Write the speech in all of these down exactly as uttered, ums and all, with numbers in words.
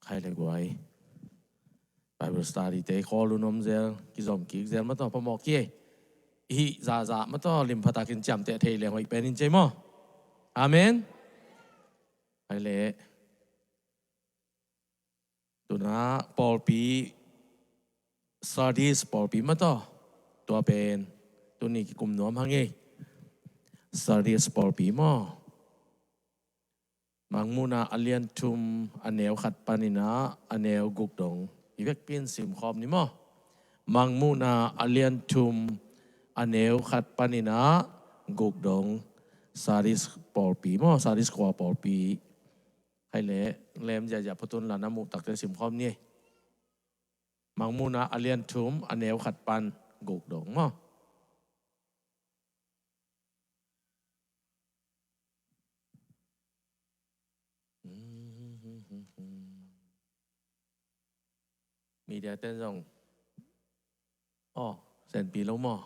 Hai le guai. Bible study te khawl un om zel, kizom kik zel mataw, phamawh kei. Hih zahzah mataw, lim pha takin ciamteh thei leng hoih pen in cei maw. Amen. Hai le. Tuna pawlpi, Sardis pawlpi mataw. Tua pen tuni kikum nuam hang ei. Sardis pawlpi maw. Mangmuhna a lian thum a neu khat panin ah a neu guk dong. I vekpi in simkhawm ni maw. Mangmuhna a lian thum a neu khat panin ah guk dong. Sardis pawlpi maw, Sardis khua pawlpi. Hai le, lem ziahziah phot un la, na muh takte simkhawm ni. Mangmuhna a lian thum a neu khat pan guk dong maw. Media ten zong. Aw, senpi lo maw.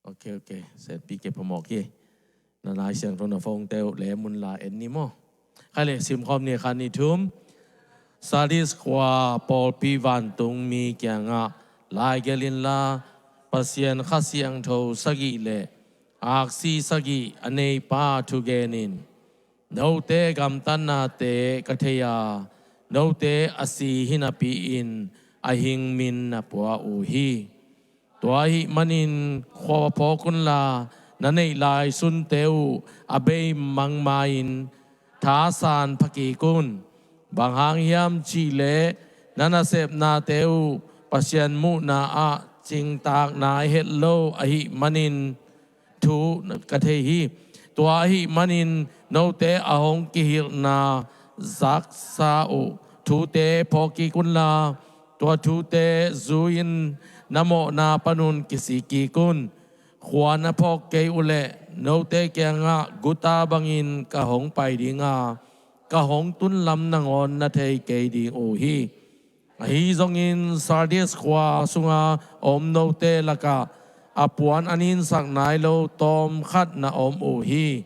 Ok, ok. Senpi kei, phamawh kei. Na Lai Siangtho na phone te uh lem un la en ni maw. Hai le, simkhawm ni, khat, nih, thum. Sardis khua pawlpi vantungmi kiangah laigelh inla, Pasian Kha Siangtho sagih le aksi sagih a neipa thugen in. Note gamtatnate ka thei a, note a si hi napi-in a hing min na pua uh hi. Tua ahih manin khua va phawk unla, na neih lai sunte uh a bei mangma-in thasan pha kik un. Bang hang hiam cihleh na nasepnate uh Pasian muhna ah cingtak nai het lo ahih manin thu ka thei hi. Tua ahih manin note a hong kihilhna zaksa uh thute phawk kik unla, tua thute zui-in na mawhna panun kisik kik un. Khua na phawk kei uhleh note kiangah guta bangin ka hong pai dinga, ka hong tunlam nangawn na thei kei ding uh hi. Ahi zongin Sardis khua sunga om note lakah a puan a ninsak nai lo tawmkhat na om uh hi.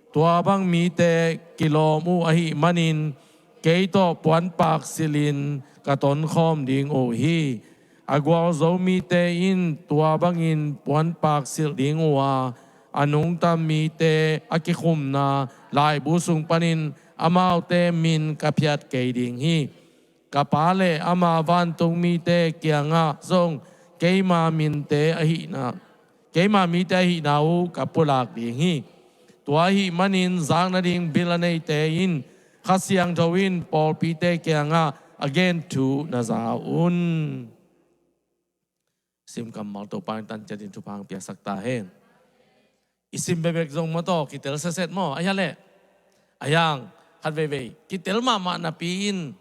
Tua bang mite kilawm uh ahih manin kei tawh puanpak silhin ka tonkhawm ding uh hi. A gualzo mite in tua bangin puanpak silh ding uh a, a nungta mite a kikhumna laibu sung panin amaute min ka phiat kei ding hi. Ka Pa le ama vantungmite kiangah zong keima mite ahihna, keima mite ahihna uh ka pulak ding hi. Tua ahih manin zak nading bil a neite in Kha Siangtho in pawlpite kiangah a gen thu na za un. Sim kammal, Topa in tan ciatin thupha hong piaksak ta hen. I sim bekbek zong mataw kitel setset maw, a hia leh? A hiang, khat veivei kitel mahmah napi-in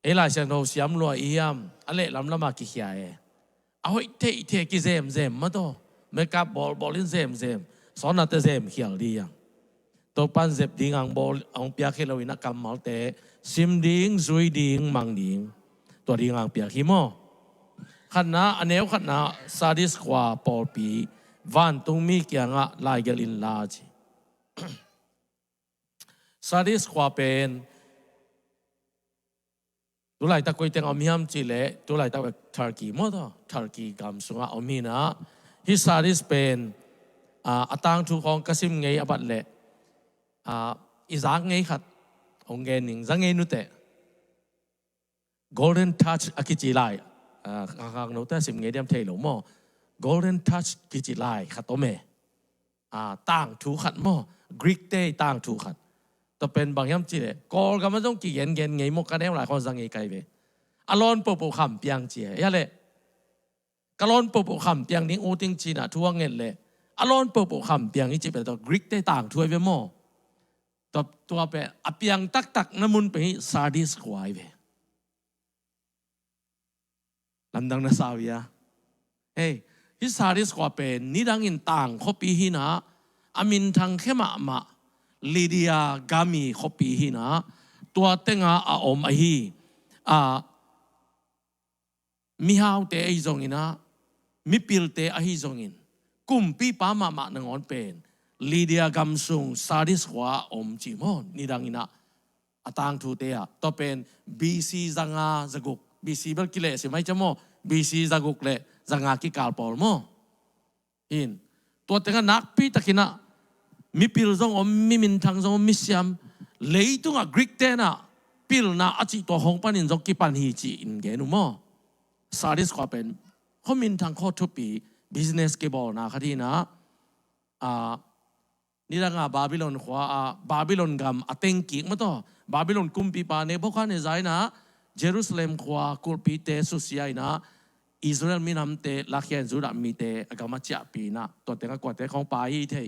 ei Lai Siangtho siam lua i hiam, a leh lamlama kikhia e. A hoih theihtheih kizemzem mataw, makeup bawlbawl in zemzem, sawnate zem khial dih hiang. Topan zep ding ang bawl, ang piak hi loin a kammalte sim ding, zui ding, mang ding. Tua ding ang piak hi maw. Khatna, a neu khatna, Sardis khua pawlpi vantungmi kiangah laigelh inla ci. Sardis khua pen tulaitak koi teng om hiam cihleh, tulaitak Turkey maw taw, Turkey gam sungah om hinah. Hih Sardis pen a, a tangthu khawng ka sim ngei a bat leh, a, i zak ngei khat hong gen ning, za ngei nuteh. Golden Touch a kici lai, a, khangkhang note a sim ngei diam thei lo maw. Golden Touch kici lai khat om e. A, tangthu khat maw, Greek te tangthu khat. Tua pen bang hiam cihleh, Kawlgam ah zong kigengen ngei maw, ka neu lai khawng za ngei kai ve. A lawn pohpoh kham piang ci e. Hia leh, ka lawn pohpoh kham piang ding uh ting cinah thu a nget leh, a lawn pohpoh kham piang i cih pen tua Greek te tangthu ai ve maw. Tua, tua pen a piang taktak na mun pen hih Sardis khua ai ve. Lamdang na sa uh hia? Hei, hih Sardis khua pen nidangin tang khuapi hinah, a minthang khia mahmah Lydia gami khuapi hinah, tua tenga a om ahi. A, mihaute ahi zonginah, mipilte ahi zongin, kumpipa mahmah nangawn pen Lydia gam sung Sardis khua a om ci maw, nidanginah. A tangthu te ah, tua pen B C zanga zaguk, B C bel kileh si mai cia maw, B C zaguk le zanga kikal pawl maw. Hin, tua tengah nakpi takin ah mipil zong om, mi minthang zong om, misiam, leitungah Greek tenah pilna a cih tua hong panin zong kipan hi ci-in gen uh maw. Sardis khua pen khaw minthang, khaw thupi, business kibawlna khat hi-in ah, a, nidanga Babylon khua ah, Babylon gam a teng kik maw tawh, Babylon kumpipa Nebuchadnezzar in ah Jerusalem khua kulhpite susia in ah, Israel minamte lakhia in Judah mite a gam a ciahpih in ah, tua tengah kuate khawng pai hi thei?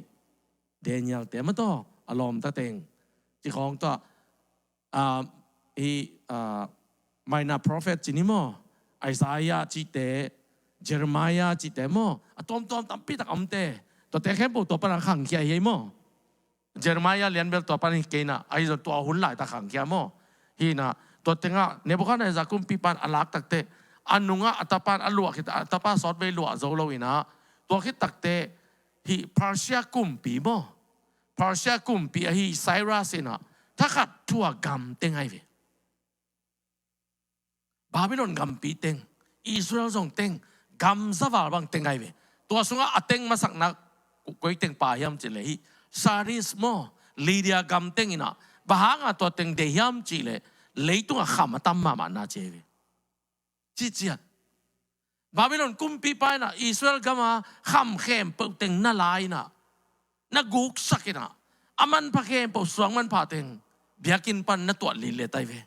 Daniel te maw tawh, a lawmta teng, ci khawng tawh, a, hi, a, minor prophet ci ni maw, Isaiah cihte, Jeremiah cihte maw, a tuamtuam tampi tak a omte, tuate khempeuh tua pan a khangkhia hi ei maw. Jeremiah lian bel tua pan hi kei in ah, ahi zong tua hun laitak khangkhia maw. Hi-in ah, tua tengah Nebuchadnezzar kumpipa in a lak takteh, a nungah a tapa in a luah khit, a tapa sawtvei luah zo lo in ah, tua khit takteh, hih Persia kumpi maw, Persia kumpi ahi Cyrus in ah thakhat thu-a gam teng ahi ve. Babylon gampi teng, Israel zong teng, gam zaval bang teng ahi ve. Tua sungah a teng masakna koi teng pa hiam cih leh hih Sardis maw, Lydia gam teng in ah, bang hanga tua teng deih hiam cih leh, leitungah kham a tam mahmahna ci ahi ve. Ciciat, Babylon kumpipa in ah Israel gama kham khempeuh teng na la in ah, na guksak in ah, a manpha khempeuh, suang manpha teng biakinn pan na tuat lillet ahi ve.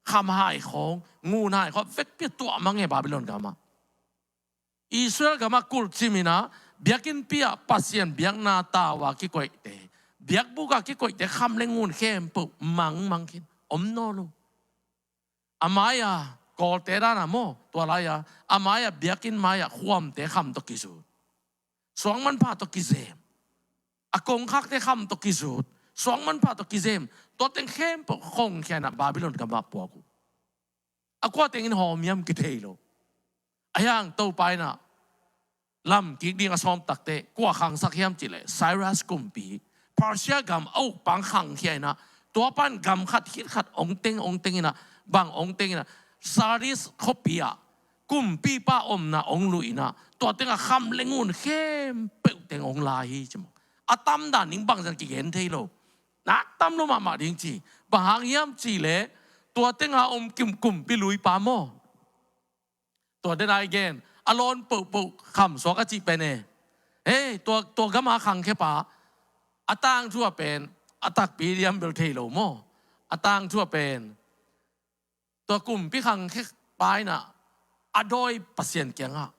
Kham hai khawng, ngun hai khawng, vekpi a tuah mang e Babylon gamah. Israel gamah kulhcim in ah, biakinnpi ah Pasian biakna tau-a kikoihte, biakbuk ah kikoihte kham le ngun khempeuh mangmang khin, om nawn lo. A mai-a, Kawlte dan-a maw, tua lai-a, a mai-a biakinn mai-ah khuamte kham tawh kizut, suang manpha tawh kizem, a kongkhakte kham tawh kizut, suang manpha tawh kizem, tua teng khempeuh khongkhia in ah Babylon gamah puak uh. A kua teng in hawm hiam kithei lo. Ahi hang Topa in ah lam kik ding a sawm takteh kua khangsak hiam cih leh, Cyrus kumpi, Persia gam a ukpa in khangkhia in ah, tua pan gam khat khit khat hong teng, hong teng in ah, bang hong teng in ah, Sardis khuapi ah kumpipa omna hong luh in ah, tua tengah kham le ngun khempeuh teng hong la hi ci maw. A tam dan ding bangzah kigen thei lo. Nak tam lo mahmah ding ci. Bang hang hiam cih leh, tua tengah om kim kumpi luipa maw, tua den ai gen, a lawn pohpoh kham suak a cih pen e. Hei, tua, tua gama khangkhiapa, a tangthu ah pen, a takpi diam bel thei lo maw. A tangthu ah pen, tua kumpi khangkhiapa in ah a dawi Pasian kiangah,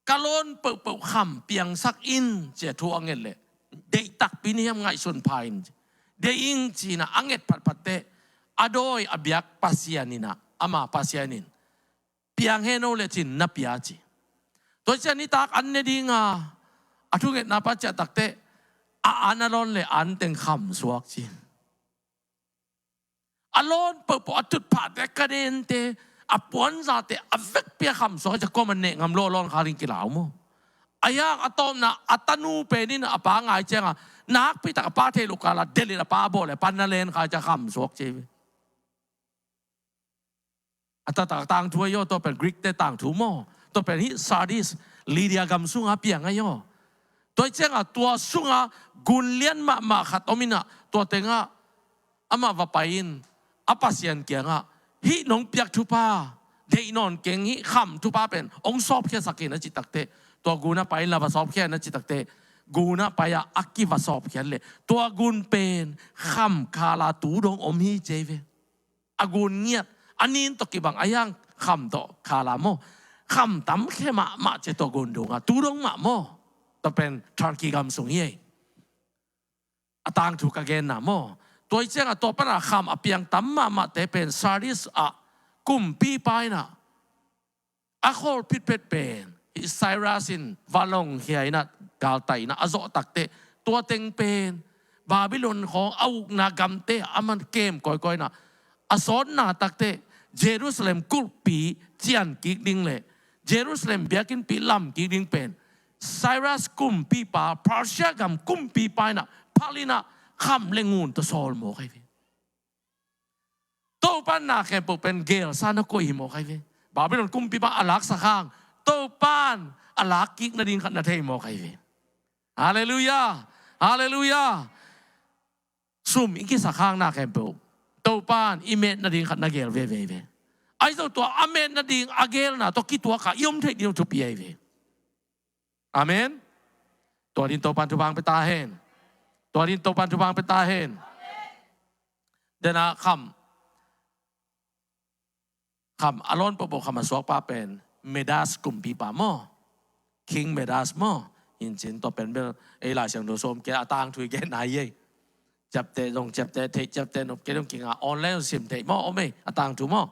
ka lawn pohpoh kham piangsak in, ci-a thu a nget leh, deih takpi na hiam, ngaihsun pha in, deih ing ci-in ah a nget phatphatteh, a dawi a biak Pasian in ah, ama Pasian in, piang hen o lecin na pia ci. Tua ciang nitak an ne dinga, a thungetna pan ciah takteh, a an a lawn le an teng kham suak ci. A lawn pohpoh, a tutphahte, a kadente, a puanzate, a vekpi a kham suak a, ciah kuamah neh ngam lo a lawn kha ding kilau maw. Ahi hang a tawpna a tanu pen in a pa ngai cianga, nakpi tak a pa thei loh kala delh in a pa a bawh le pan na len kha ciah kham suak ci. A taktak tangthu ahi aw, tua pen Greek te tangthu maw. Tua pen hih Sardis, Lydia gam sunga piang ahi aw. Tua hi cianga tua sunga gun lian mahmah khat om in ah, tua tengah amah va pai in, a Pasian kiangah, hih nong piak thupha, deih nawn keng, hih kham thupha pen hong sawpkhiasak in, a cih takteh, tua gun ah pai in la va sawpkhia in, a cih takteh, gun ah pai-a a kiva sawpkhiat leh, tua gun pen kham khala tu dong om hi ci ahi ve. A gun ngiat, a nin tawh kibang, ahi hang kham tawh khala maw. Kham tam khe mahmah ci, tua gun dungah tu dong mah maw. Tua pen Turkey gam sung hi ei. A tangthu ka genna maw. Tua hi ciangah tua pana kham a piang tam mahmahte pen Sardis ah kumpipa in ah, a khawl phitphet pen hih Cyrus in va longkhia in ah, galtai in ah a zawh takteh, tua teng pen Babylon khawng a ukna gamte ah a man kem kawikawi in ah, a sawtna takteh Jerusalem kulhpi cian kik ding le Jerusalem biakinnpi lam kik ding pen Cyrus kumpipa, Persia gam kumpipa in ah phal in ah kham le ngun tawh sawl mawk ahi ve. Topa'n na khempeuh pen geelsa na koih hi mawk ahi ve. Babylon kumpipa a laksak hang Topa'n a lakkik nading khat na thei mawk ahi ve. Halleluiah. Halleluiah. Sum i kisak hang na khempeuh Topa'n i met nading khat na geel veve ahi ve. Ahi zong tua a met nading a geelna tawh kituak a i om theih ding thupi ahi ve. Amen. Tua dingin Topa'n thupha hong pia ta hen. Tua dingin Topa'n thupha hong pia ta hen. Dena kham kham a lawn pohpoh kham a suakpa pen Midas kumpipa maw? King Midas maw? Hi in cin tua pen bel ei Lai Siangtho sawm kei a tangthu i gen nai ei. Ciapteh zong ciapteh theih, ciapteh nop kei zong kinga online zong sim theih maw? Om ei a tangthu maw?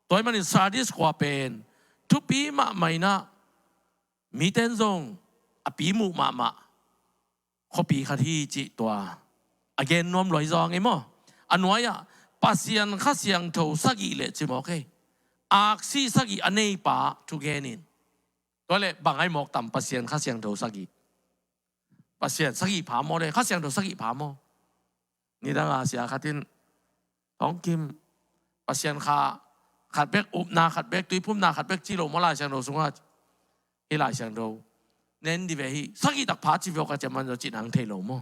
Tua ahih manin Sardis khua pen thupi mahmah in ah mite in zong a pi muh mahmah khuapi khat hi cih tua a gen nuam lua hi zaw ing ei maw? A nuai-ah Pasian Kha Siangtho sagih leh ci mawk ei. Aksi sagih a neipa thu gen in. Tua leh bang ahi mawk tam Pasian Kha Siangtho sagih? Pasian sagih pha maw le Kha Siangtho sagih pha maw? Nidang a sia khat in Thawng Kim, Pasian Kha khat bek, upna khat bek, tuiphumna khat bek ci lo maw Lai Siangtho sungah? Hih Lai Siangtho nen di ve hi. Sagih tak pha ci ve aw ka ciaman zaw cih nang thei lo maw?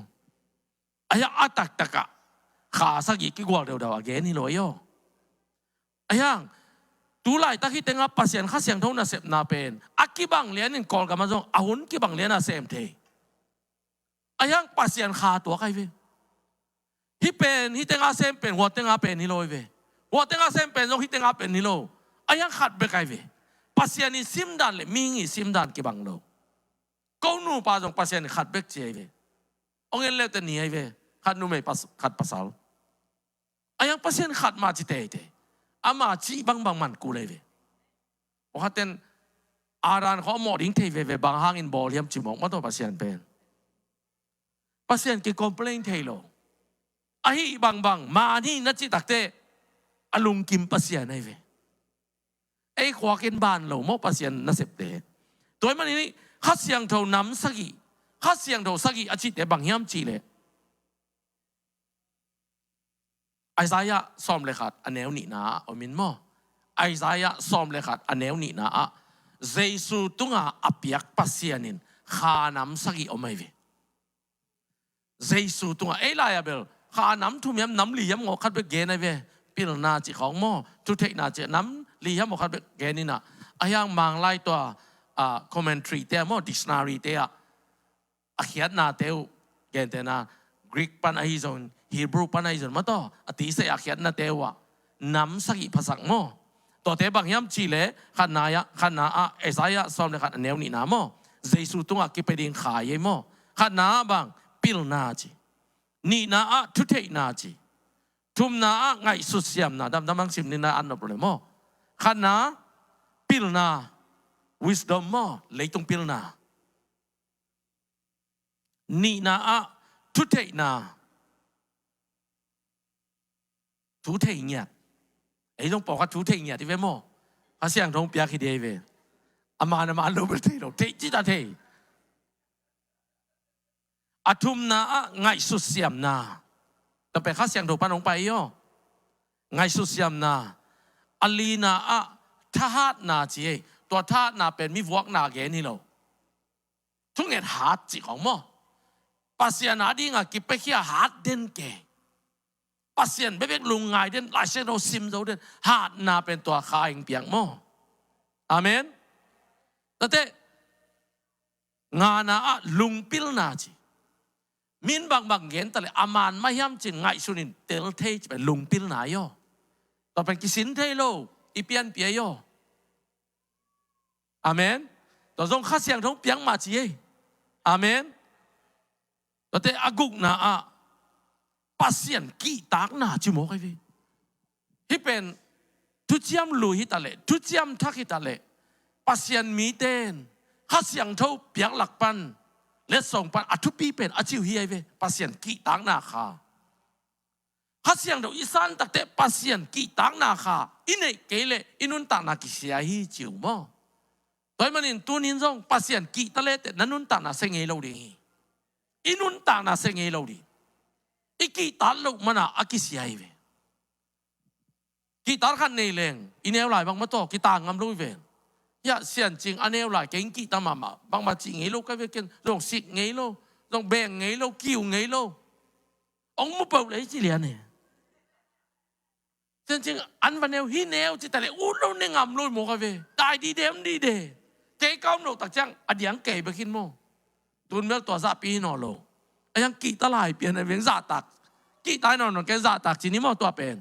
Ahi hang a taktakah Kha sagih kigual deudau a gen hi lo ei aw. Ahi hang tu laitak hih tengah Pasian Kha Siangtho nasepna pen a kibang lianin Kawlgam ah zong a hun kibang lian a sem thei. Ahi hang Pasian Kha tuak ahi ve. Hih pen hih tengah sem pen hua tengah pen hi lo ahi ve. Hua tengah sem pen zong hih tengah pen hi lo. Ahi hang khat bek ahi ve. Pasian in simdan le mihing in simdan kibang lo. Ko nupa zong Pasian in khat bek ci ahi ve. Hong en leute nih ahi ve. Khat numei, khat pasal. Ahi hang Pasian khat mah ci teitei. Ama cih bangbang man kul ahi ve. Pawlkhat ten Adam khawng a mawh ding thei veve, bang hangin bawl hiam ci mawk mah tawh Pasian pen. Pasian ki-complain thei lo. Ahi bangbang man hi na cih takteh a lungkim Pasian ahi ve. Ei khuakin ban lo maw Pasian nasepte? Tua ahih manin Kha Siangtho nam sagih, Kha Siangtho sagih a cihte bang hiam cih leh Isaiah sawm le khat a neu nihna ah om in maw? Isaiah sawm le khat a neu nihna ah Jesu tunga a piak Pasian in kha nam sagih om ahi ve. Jesu tungah ei lai-ah bel kha nam thum hiam nam li hiam ngawh khat bek gen ahi ve. Pilna cih khawng maw, thutheihna cih nam li hiam ngawh khat bek gen in ah, ahi hang Manglai tua, ah, commentary te ah maw, dictionary te ah a khiatnate uh, gentehna Greek pan ahi zong, Hebrew pan ahi zong mah tawh a tisa a khiatnate uh ah nam sagih phasak maw. Tuate bang hiam cih leh khatna ah, khatna ah Isaiah sawm le khat a neu nihna maw, Jesu tungah kipia ding kha ei maw. Khatna ah bang, pilna ci. Nihna ah thutheihna ci. Thumna ah ngaihsut siamna, damdam hang sim ni na an nop lo le maw. Khatna pilna, wisdom maw, leitung pilna. Nihna ah thutheihna. Thu thei ngiat. Ei zong pawlkhat thu thei ngiat hi ve maw. Kha Siangtho hong piak hi ding hi ve. A man a man lo bel thei lo, thei cita thei. A thumna ah ngaihsut siamna. Tua pen Kha Siangtho pan hong pai hi aw. Ngaihsut siamna. A lina ah thahatna ci ei. Tua thahatna pen mi vuakna gen hi lo. Thunget hat cih khawng maw. Pasian a dinga kipiakhia hat den kei. Pasian bekbek lungngai den, Lai Siangtho sim zo den, hatna pen tua kha hong piak maw. Amen. Tate, ngana ah lungpilna ci. Min bangbang gen ta leh a man mah hiam cin ngaihsun in tel thei ci pen lungpilna hi aw. Tua pen kisin thei lo, i pianpih hi aw. Amen. Tua zong Kha Siangtho hong piak mah ci ei. Amen. Tuate a gukna ah Pasian kihtakna ci mawk ahi ve. Hih pen thuciam lui hi ta leh, thuciam thak hi ta leh, Pasian mite in Kha Siangtho piak lak pan, letsong pan a thupi pen a ci uh hi ahi ve. Pasian kihtakna kha. Kha Siangtho i san takteh Pasian kihtakna kha i neih kei leh i nuntakna kisia hi ci uh maw. Tua ahih manin tuni in zong Pasian kihta le teh na nuntakna sia ngei lo ding hi. I nuntakna sia ngei lo ding. I kihtak loh mana a kisia hi ve. Kihtak khat nei leng i neu lai bangmah tawh kitaak ngam lo hi ven. Hiah Siancing a neu lai kei in kihtak mahmah, bangmah cih ngei lo ka ve, ken zong sik ngei lo, zong beng ngei lo, kiu ngei lo. Hong mu peuh lei ci lian e. Siancing an va neu, hih neu ci ta leh ut lo ne ngam lo hi maw ka ve. Dai dide om dide. Kei ka om loh tak ciang a diang kei bek hi maw. Tun bel tua zahpi hi nawn lo. A hiang kihtak lai pian a veng zahtak. Kihtak hi nawn nawn kei zahtak ci ni maw tua pen.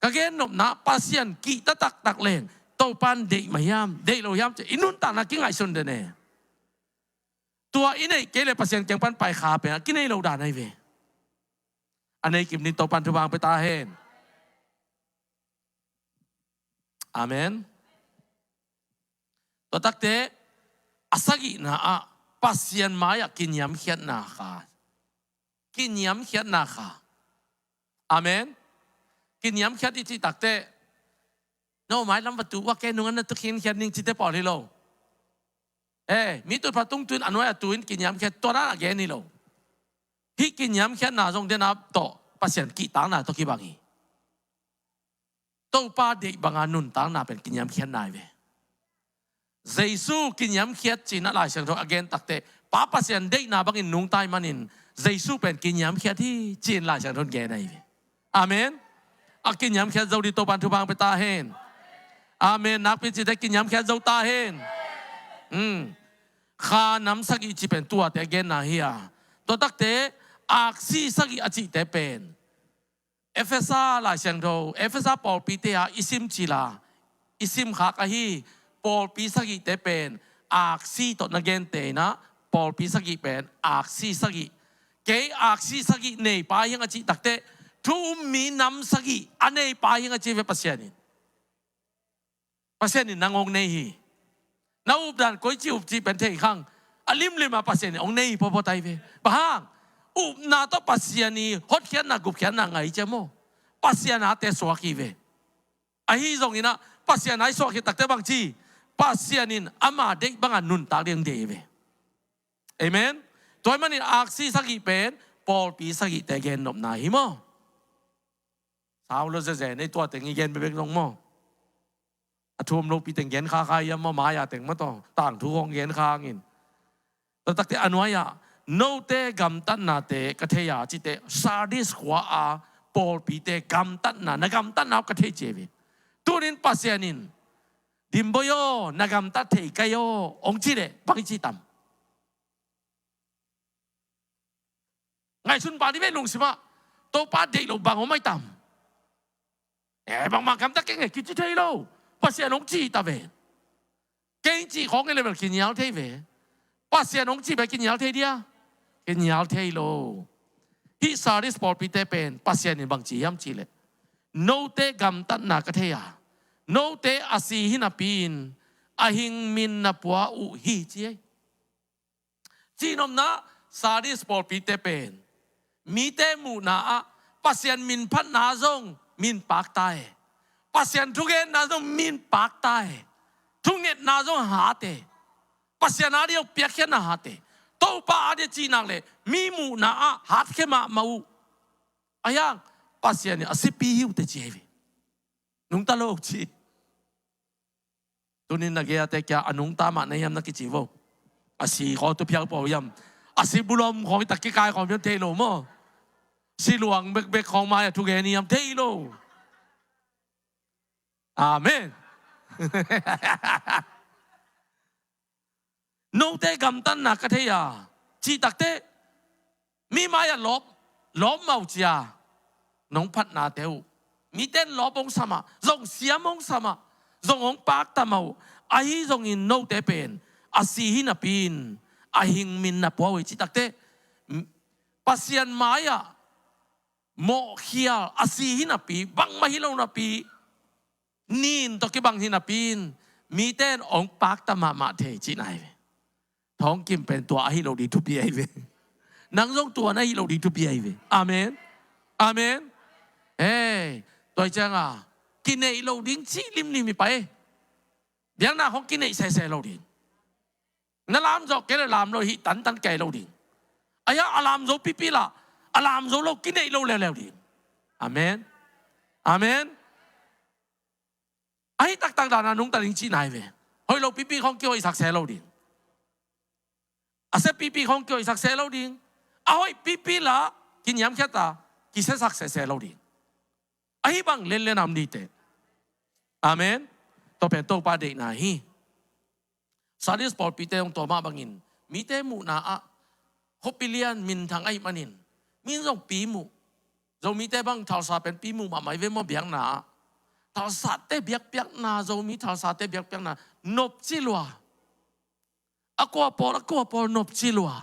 Ka gennopna Pasian kihta taktak leng Topan deih mah hiam, deih lo hiam ci i nuntakna kingaihsun den e. Tua i neih kei le Pasian kiang pan pai kha pen a kinei lo dan ahi ve. A nei kim ding Topan thupha hong pia ta hen. Amen. Tua takte a sagihna ah Pasian mai-ah kiniamkhiatna kha. Kiniamkhiatna kha. Amen. Kiniamkhiat i cih takte no mailam va tu ua kei nung an na tu khinkhiat ning cite pawl hi lo. E, mi tutphah tung tuin a nuai a tu in kiniamkhiat tua dan a gen hi lo. Hih kiniamkhiatna zong dena tawh Pasian kihtakna tawh kibang hi. Topa deih banga nuntakna pen kiniamkhiatna hi ve. Jesu kiniamkhiat ci-in a Lai Siangtho a gen takte Pa Pasian deihna bangin nungta ahih manin Jesu pen kiniamkhiat hi ci-in Lai Siangtho in gen ahi ve. Amen. A kiniamkhiat zo ding Topan thupha hong pia ta hen. Amen. Nakpi cite kiniamkhiat zo ta hen. Hmm. Kha nam sagih ci pen tuate a genna hi a. Tua takte aksi sagih a cihte pen Efesa Lai Siangtho, Efesa pawlpite ah i sim cil a, i simkhak ahi pawlpi sagihte pen aksi tawh na gente in ah pawlpi sagih pen aksi sagih. Kei aksi sagih neipa hi ing a cih takte thu um mi nam sagih a neipa hi ing a ci ve Pasian in. Pasian in nang hong nei hi. Na updan koici up cih pen thei khang. A limlim ah Pasian in hong nei hi pawpaw tai ve. Bang hang? Upna tawh Pasian i hotkhiatna gupkhiatna ngai cia maw? Pasian ate suak hi ve. Ahi zongin ah Pasian a i suak hi takte bangci Pasian in ama deih banga nuntak ding deih hi ve. Amen. Tua ahih manin aksi sagih pen pawlpi sagihte gennopna hi maw? Sau lo zeze nei tua teng i gen bekbek zong maw? A thu om lopi teng gen khakha hiam maw, mai-a teng maw tawh tangthu hong gen kha hangin. Tua takte a nuai-ah note gamtatnate ka thei a cite Sardis khua a pawlpite gamtatna, na gamtatna uh ka thei ci hi ve. Tunin Pasian in Dimboi aw, na gamtat thei kei aw hong ci leh bang i ci tam? Ngaihsun pah dih ve lungsim ah. Topa deih loh bang om ahi tam? Eh, bangmah gamta keng e kici thei lo. Pasian hong cih ta ve. Kei hong cih khawng e le bel kinial thei ve. Pasian hong cih bel kinial thei dia? Kinial thei lo. Hih Sardis pawlpite pen Pasian in bang ci hiam cih leh note gamtatna ka thei a, note a si hi napi-in a hing min na pua uh hi ci ei. Cihnopna, Sardis pawlpite pen mite muhna ah Pasian min phatna zong min pakta e. Pasian thugenna zong min pakta e. Thungetna zong hat e. Pasian a dia piakkhiatna hat e. Topa a dia cihnak le mi muhna ah hatkhia mahmah uh. A hiang Pasian in a sipi hi uh teh ci hi ve. Nungta lo ci. Tunin na gei-a te kia a nungta mah na hiam na kici vo. A si khawng tu phiau pau hiam? A si bulom khawng i tak kikai khawng hiam thei lo maw? Si luang bekbek khawng mai-ah thugen hiam thei lo. Amen. Note gamtatna ka thei a cih takte mi mai-ah lawp, lawp mah uh cia. Nong phatnate uh mite in lawp hong sa mah, zong siam hong sa mah, zong hong pakta mah uh. Ahi zongin note pen a si hi napi-in a hing min na pua uh hi cih takte Pasian mai-ah mawhkhial a si hi napi, bangmah hi lo napi, nin tawh kibang hi napi-in mite in hong pakta mahmah thei cihna hi ve. Thawng Kim pen tua ahi lo ding thupi ahi ve. Nang zong tua na hi lo ding thupi ahi ve. Amen. Amen. Hei, tua hi cianga kineih lo ding cih limlim hi pah e. Biakna khawng kineih sese lo ding. Na lam zawh kei le lam lo hih tantan kei lo ding. Ahi a lam zo pipi lah a lam zo lo kineih lo leuleu ding. Amen. Amen. Ahi taktak dan a nungta ding cihna hi ve. Hoih lo pipi khawng kihoihsak se lo ding. A sia pipi khawng kihoihsak se lo ding. A hoih pipi lah kiniamkhiat a kisiasak se se lo ding. Ahi bang lenlen a om ding teh. Amen. Tua pen Topa deihna hi. Sardis pawlpite hong tua mah bangin mite muhna ah khuapi lian minthang ahih manin min zong pi muh. Zomite bang thalsa pen pi muh mahmah hi ve maw biakna ah. Thalsate biakpiakna, Zomi thalsate biakpiakna nopci lua. A kua pawl, a kua pawl nopci lua.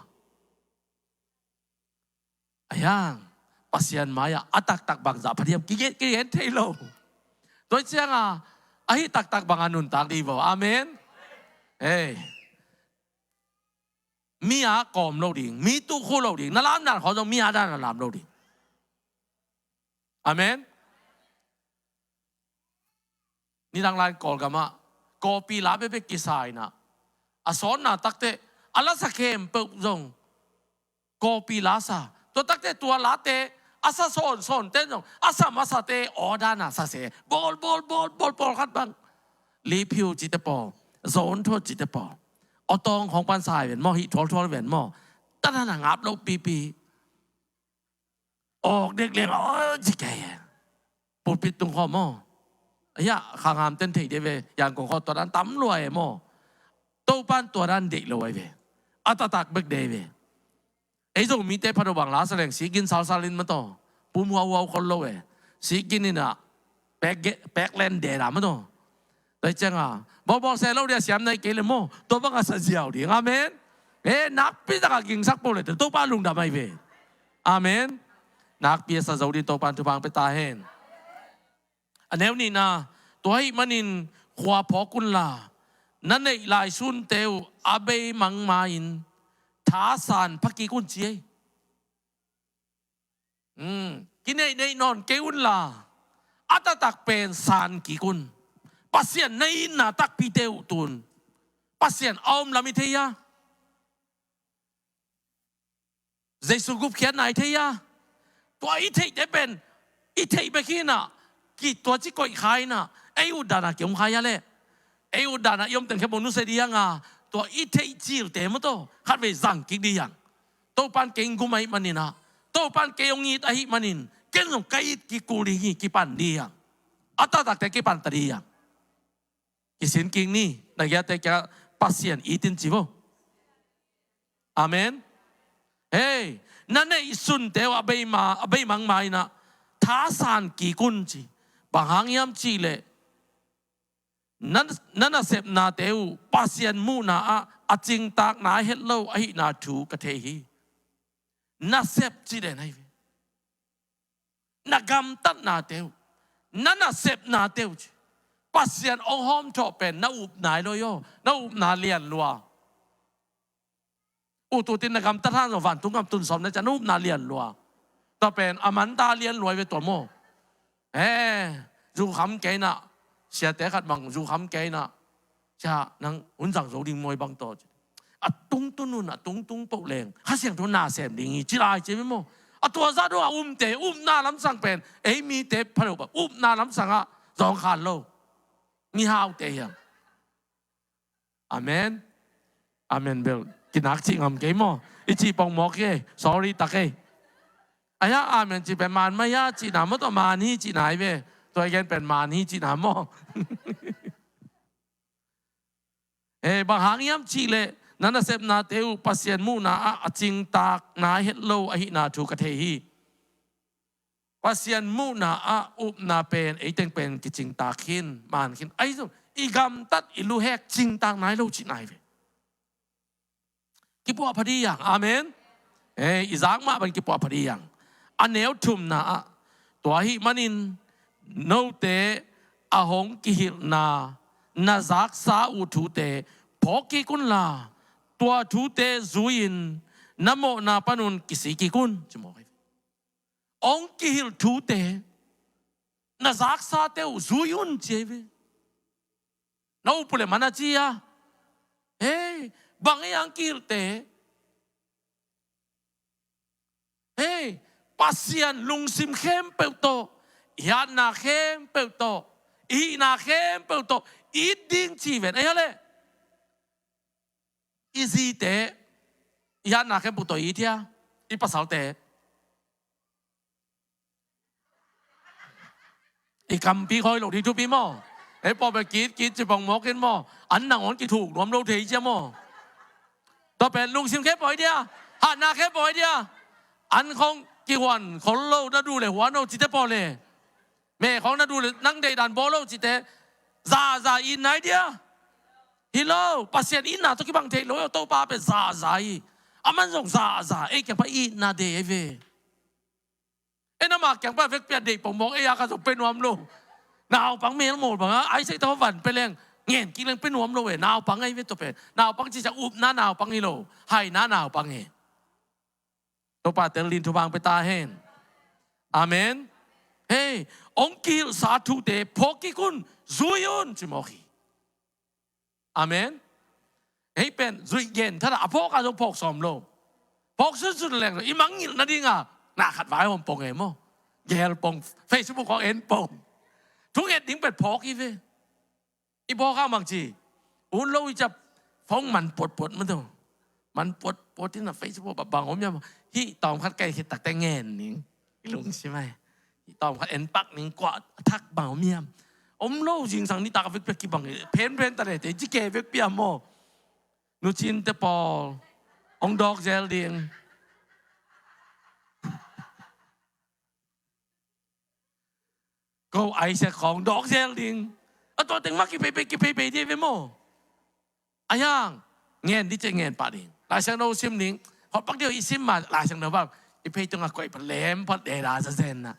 A hiang, Pasian mai-ah a taktak bangzah pha diam kigen, kigen thei lo. Tua ciangin ahi taktak bangin nuntak ding vo. Amen. Hei. Mi a kawm lo ding, mi tukhu lo ding, na lam dan khawng zong mi a dan a lam lo ding. Amen. Nidang lai-in Kawlgam ah kawpi la bekbek kisa in ah, a sawnna takteh a lasa khempeuh zong kawpi la sa. Tua takteh tua late a sa sawnsawnte zong a sa masate order na sa se. Bawl, bawl, bawl, bawl, pawlkhat bang Liphiu cite pawl, Zonthuat cite pawl, Awtawng khawng pan sa hi ven maw, hih thualthual hi ven maw. Tua dan a ngap loh pipi. Awk dek leng, aw, ci kei. Pulpit tung khawng maw. Ahi a, khanghamte'n thei ding ve, Yangon khawng tua dan tam lua e maw. Topa'n tua dan deih lo ahi ve. A taktak bek deih ve. Ei Zomite pha lo bang la sa leng, sikgin salsal in maw taw. Pum huauhuau khol lo e. Sikgin in ah, pek ge-, pek len de da maw taw. Tua ciangin bawlbawl se lo ding a siam nai kei leh maw, tua bang a sa ziau ding. Amen. Eh, nakpi tak a gingsak peuh leh Topa lungdam ahi ve. Amen. Nakpi a sa zo ding Topa'n thupha hong pia ta hen. A neu nihna, tua ahih manin khua phawk unla, na neih lai sunte uh a bei mangma-in thasan pha kik un ci ei. Hmm, kineihneih nawn kei unla, a taktak pen san kik un. Pasian na itna takpite uh tun. Pasian a om lam i thei a, Jesu gupkhiatna i thei a, tua i theihte pen i theih bek hi in ah, ki tua ci koih kha in ah, ei utdan a ki om kha a leh. Ei utdan a i om teng khempeuh nusia ding a, tua i theih cilte maw taw, khatvei zang kik ding a. Topa'n kei hong gum ahih manin ah, Topa'n kei hong it ahih manin, ken zong ka it kikul ding hi, kipan ding a. A taktakte kipan ta ding a. Kisin kik ni, na giate kiangah Pasian it in ci vo. Amen. Hei, na neih sunte uh a bei ma, a bei mangma in ah thasan kik un ci. Bang hang hiam cih leh, na, na nasepnate uh Pasian muhna ah a cingtak nai het lo ahihna thu ka thei hi. Nasep cih den ahi ve. Na gamtatnate uh, na nasepnate uh ci. Pasian hong hawmthawh pen na upna hi lo hi aw, na upna lian lua. Ut ut in na gamtat hang zong vantung gam tun sawm na ciang na upna lian lua. Tua pen a manta lian lua hi ve tua maw. Eh, zu kham kei in ah, siate khat bang zu kham kei in ah, cia nang hun zang zo ding maw bang taw ci. A tungtun un, a tungtung peuh leng Kha Siangtho na sem ding hi ci lai ci ve maw. A tua zah dong a umte upna lamsang pen ei mite pha lo bang upna lamsang ah zawngkhal lo. Mihaute hiam. Amen. Amen bel kinak cih ngam kei maw. I cih pongmawk hi ei. Sorry tak ei. Ahi a, amen cih pen man mah hi a cihna maw, tua man hi cihna hi ve. Tua i gen pen man hi cihna maw. Eh, bang hang hiam cih leh na nasepnate uh Pasian muhna ah a cingtak nai het lo ahihna thu ka thei hi. Pasian muhna ah upna pen eiteng pen kicingtak khin, man khin. Ahi zong i gamtat, i luhek cingtak nai lo cihna hi ve. Kipuah pha ding hi hang. Amen. Eh, i zak mah bang kipuah pha ding hi hang. A neu thumna ah, tua ahih manin note a hong kihilhna na zaksa uh thute phawk kik unla, tua thute zui-in na mawhna panun kisik kik un ci mawk hi. Hong kihilh thute na zaksate uh zui un ci hi ve. Na up uh leh man a ci a. Hei, bang ei hang kihilhte. Hei, Pasian lungsim khempeuh tawh, i hatna khempeuh tawh, I hihna khempeuh tawh it ding ci ven. Ei ha leh, i zite i hatna khempeuh tawh it hia? I pasalte i kampi khoi lo ding thupi maw? Ei pawh bek kit kit ci pong mawk in maw? An nangawn kithuk nuam lo thei cia maw? Tua pen lungsim khempeuh hi dia, hatna khempeuh hi dia. An khong kihuan khol lo, na duh le huan lo cite pawh le, me khong na duh le nang deihdan bawl lo cite, zaza itna hi dia. Hi lo, Pasian itna tawh kibang thei lo, Topa pen zaza hi. Aman zong zaza, ei kiang pan itna deih ahi ve. Ei, nama kiang pan vekpi a deih pong mawk, ei a kha zong pe nuam lo. Naupang melmawl bang a, Isaac tawh van pe leng, ngen kik leng pe nuam lo e, naupang ahi ve tua pen. Naupang ci ciang upna naupang hi lo, haina naupang hi. Topa tel ding thupha hong pia ta hen. Amen. Hei, hong kihilhsa thute phawk kik un, zui un, ci mawk hi. Amen. Hei pen, zuih gen thadah, a phawk a zong phawk sawm lo. Phawk sunsun leng lo, i mangngilh nading a, na khat vai hawm pong e maw. Gel pong, Facebook hawm en pong. Thunget ding pen phawk hi ve. I phawk hang bang ci, ut lo i ciang phone man puatpuat mah tawh. Man puatpuat in a Facebook bang om hiam. Hih tawm khat kai khit takte ngen ning. I lungsim ai. Hih tawm khat en pak ning, kua thak bang om hiam. Om lo, zingsang nitak a vekpi a kibang hi. Phenphen ta le te, ci ke vekpi a maw. Nu Cin te pawl hong dawk zel ding. Ko Isaac khawng dawk zel ding. A tua teng mah kipeipei, kipeipei dih ve maw. A hiang, ngen dih ciang ngen pah ding. Lai Siangtho sim ding. Hawh pak dih i sim mah Lai Siangtho bang i phei tungah koih pah lem phot deda zazen na.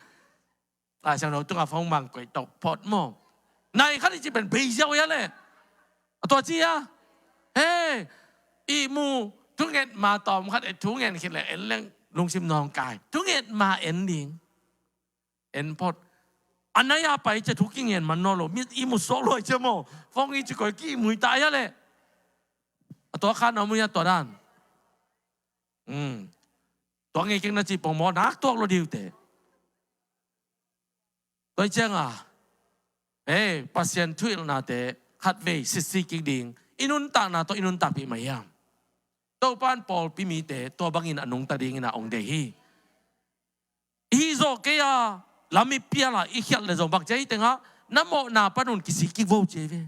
Lai Siangtho tungah phone mang koih tawh phot maw. Nai khat i ci pen bei ziau hia leh. A tua ci a. He, i mu thunget ma tawm khat e, thungen khit leh en leng lungsim nawngkai. Thunget ma en ding. En phot. A nai a pai cia thu kingen man nawn lo. Mi i mu suak luai cia maw. Phone i ci koih ki mui ta hia leh. A tua khan a mu hia tua dan. Hmm. Tua ngei keng na ci pong maw, nak tuak lo diu te. Tua i ciang a. Hei, Pasian thuhilhnate khatvei sitsi kik ding. I nuntakna tawh i nuntakpih mah hiam. Topan pawlpi mite tua bangin a nungta dingin a ong deih hi. I hih zawh kei a, lam i pial a, i khialh le zong bang cia hi tengah, na mawhna panun kisik kik vo cia hi ve.